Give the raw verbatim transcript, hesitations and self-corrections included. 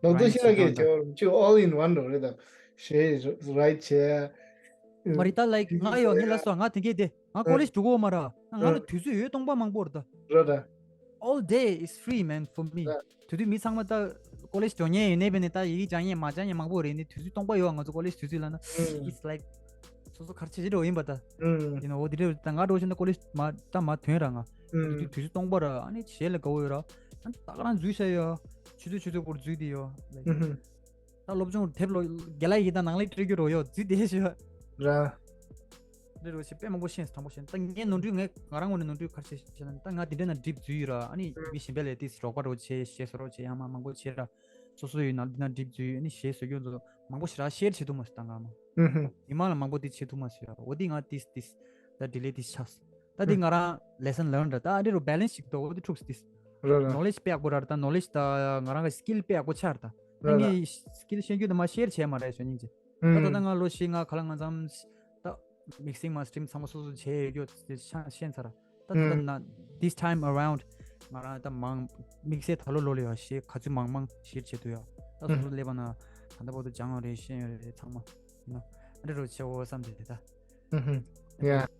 ལོག་ཏུ་ཤི་ལ་གེ་ཅོ་ཅུ་all in one རོ་རེད་ད། ཞེས་རའིཊ་བྱས། མ་རི་ད་ལའིག་ང་ཡོད་ངི་ལ་སོ་ང་དེ་གེ་དེ་ང་ཀོ་ལེཇ་འགྲོ་གོ་མ་ར། ང་ལ་དུས་ཚོད་ཡོད་སྟོང་པ་མང་པོ་རེད་ད། རོ་ད། All day is free, man, for me. དུས་དུས་མི་ཚང་མ་ད་ཀོ་ལེཇ་འགྲོ་ཉེ་ཡོད་ནས་བས་ནས་ད་ཡི་གེ་སྦྱང་ཉེ་མ་སྦྱང་ཉེ་མང་པོ་རེད་ནི་དུས་ཚོད་སྟོང་པ་ཡོད་ང་ཚོ་ཀོ་ལེཇ་དུས་ཚོད་ལ་ན། It's like སོ་སོ་གར་ཆེ་ཆེ་འགྲོ་ཡིན་པ་ད། ཡིན་ནོ་འོ་དེ་འདྲ་ད་ང་འགྲོ་ཕྱིན་ད་ཀོ་ལེཇ་མ་ད་མ་ཐོན་ར་ང་། དུས་དུས་དུས་ཚོད་སྟོང་པ་ར་ཨ་ནི་གཞས་ལ་དགའ་བོ་ཡོད་ར། ཨ་ནི་ད་ག་རང་འཛུལ་ཤ་ཡོད། ཆུ་ཚོད་ཆུ་ཚོད་སྐོར་འཛུལ་དེ་ཡོད། ད་སློབ་སྦྱོང་དེབ་ལོ་རྒྱ་ལ་ཡི་ད་ནང་ལས་སྤྲད་རྒྱུ་རོ་ཡོད་འཛུལ་དེ་ཤི་ཡོད། ར། འདི་རོ་ཞེ་དཔེ་མང་པོ་ཤེས་དྲང་པོ་ཤེས་ད་ངས་ནོར་འཁྲུལ་ངས་ང་རང་ངོས་ནས་ནོར་འཁྲུལ་ག་རེ་བྱས་ཤེས་ན་ད་ང་འདི་འདྲ་ན་སྒྲིབ་འཛུལ་ཡོད་ར་ཨ་ནི་མི་གཞན་པ་ལས་ཏིས་རོགས་པ་རོ་བྱས་ཞེས་སོ་རོ་བྱས་ཡང་མ་མང་པོ་བྱས་ར་སོ་སོ་ཡོད་ན་འདི་ན་སྒྲིབ་འཛུལ་ཨ་ནི་ཞེས་སོ་ཡོད་ཚོ་མང་པོ་ཞེ་ར་ཤེར་བྱེད་ཐུབ་མ་སོང་ད་ང་མ་ཉི་མ་ལ་མང་པོ་ཏིས་བྱེད་ཐུབ་མ་སོང་ཡ་འོ་འདི་ང་ཏིས་ཏིས་ད་ཌི་ལེ་ཏིས་ཆགས་ད་འདི་ང་རང་ལེ་སན་ལརན་ར་ད་ཨ་འདི་རོ་བེ་ལེན་སི་ཞིག་འདུག་འོ་འདི་འཁྲུགས་ཏིས་ར་ར་ནོ་ལེཇ་དཔེ་ཡག་པོ་ར་ད་ནོ་ལེཇ་ད་ང་རང་གི་སི་ཀིལ་དཔེ་ཡག་པོ་ཆགས་ར་ད་ད་ངས་སི་ཀིལ་ཤེས་རྒྱུ་ད་མ་ཤེར་བྱས་མ་རེད་ཞོ་སྙིང་རྗེ། ད་ད་ད་ང་ལོ་ཤི་ང་ཁ་ལ་ང་ཙམ་ད་མིག་སིང་མ་སི་ཊིམ་ཚང་མ་སོ་སོ་བྱས་ཡོད་རྒྱུ་དེ་ཤ་ཤེས་ཚར། ད་ད་ད་ན་this time around ང་རང་ད་མང་དམིགས་བསལ་ད་ལོ་ལོ་ལ་ཡོད་ཤེས་ག་ཚོད་མང་མང་ཤེར་བྱེད་ཐུབ་ཡོད། ད་སོ་སོ་ཀླད་པ་ན་ད་ལྟ་བར་དུ་སྦྱང་ཡོད་རེད་ཤེས་ཡོད་རེད་ཚང་མ་ཡིན་ནོ་ཨ་འདྲ་རོ་ཆེ་བོ་བསམ་དེ་དེ་ད། Yeah.